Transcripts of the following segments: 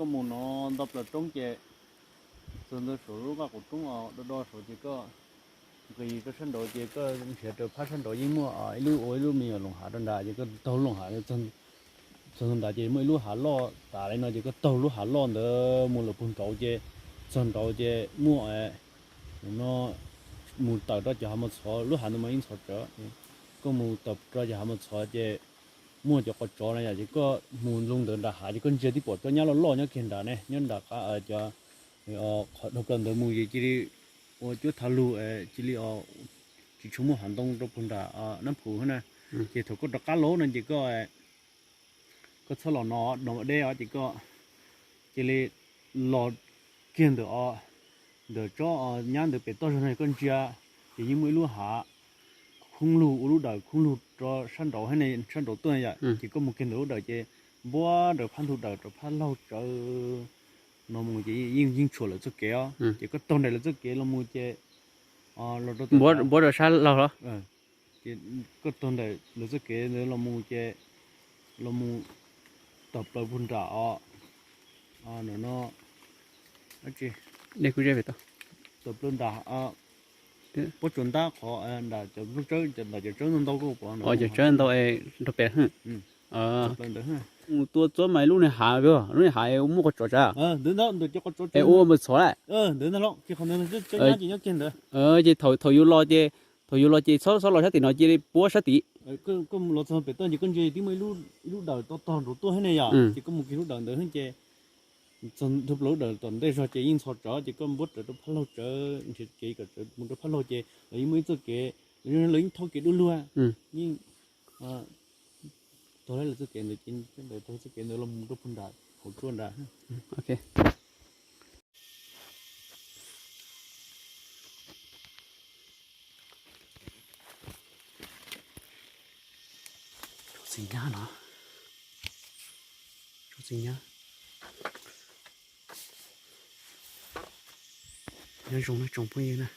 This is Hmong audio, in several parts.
Koj mus no nto plaws roob ces txog ntawd saum lub qab qus roob os, do do saud ces koj nqis rau sab nraud ces koj nrhiav rau phab sab nraud yeej muaj ib lub ua ib lub me nyuam loos hav rau nrad ces koj taug loos hav txog nrad ces muaj ib lub hav loj tas li no ces koj taug lub hav loj ntawd mus lawm puag nraud ces txog nraud ces muaj no mus tawm rau cov hav mos txhov, lub hav ntawd mas yeej ntxhov tsawv. Koj mus tawm rau cov hav mos txhov ces muaj cov qos tsov na yom, ces koj mus loo ntawd nram hav ces koj ntsia twb pom tsob nyab loj loj nyob kiag nrad ne, nyob nram qab cov qhov dhau plaws ntawd mus ces cia li ua cuab thav lug, cia li tsis tshua muaj hav ntoo rau puag nram Nab Phum na. Ces thaum koj rov qab los no ces koj koj txhob los no, no deb os, ces koj cia li los kiag ntawm os, ntawm tsob nyab ntawd pem toj zog no koj ntsia, ces yeej muaj ib lub hav khoob lug ua lub dawm khoob lug rau sab nraud thiab ne, sab nraud tuaj yom, ces koj mus kiag ntawm lub dawm ces npuab rawv phab ntug dawm rau phab laug tsawv no mus ces yeej yeej tshuam lawv txoj kev os, ces koj taug nraim lawv txoj kev los mus ces los rau npuab rau sab laug los. Ces koj taug nraim lawv txoj kev ntawd los mus ces los mus tawm plaws puag nram os, no, dej kuj zeb pem toj, tawm plaws nram pob tsuas ntab qhov nram cov nplooj tsawb, nram cov tsawb ntau ntau koj pom, cov tsawb ntau nrog pem. Mus tua txob mas lub niag hav, lub niag hav muaj qos tsov tsav, es ua npawg txhov lawm. Ces thaum yus los ces, thaum yus los ces txhob txhob los sab tim no, cia li puab sab tim. Koj los txog pem toj ces koj ntsia twb muaj ib lub dawm tog tog nraud tuaj thiab ne yom, ces koj mus kiag lub dawm ntawd thiab ces txog ntua lub dawm tom ntej zog ces yeej ntxhov tsawv ces koj npuab rawv rau phab laug tsawv, nrhiav kev kom tsawv mus rau phab laug ces lawv yeej muaj ib txoj kev, lawv yeej thauj kev dub lug, yeej tau lawv txoj kev ntawd ces txoj kev ntawd los mus rau puag nram hauv tsua nrad. Txiv nyab no, txiv nyab, nyob zoo na tsoom phooj ywg na.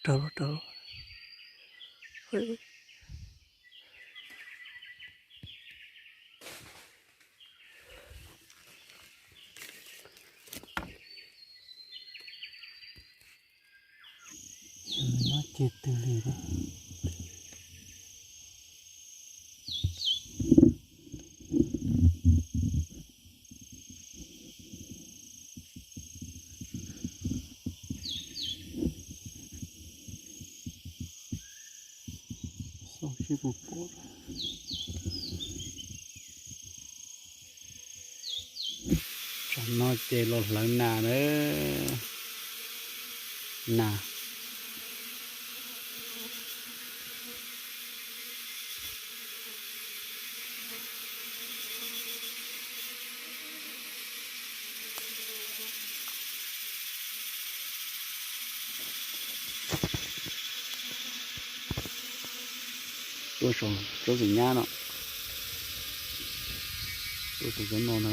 Rau, rau. Nyob ceg twg li. Xauj seb puas pom. Tsam no ces los hlawv nas na. Nas. Tuaj saum tsob xim nyab no. Tuaj saum tsob no na.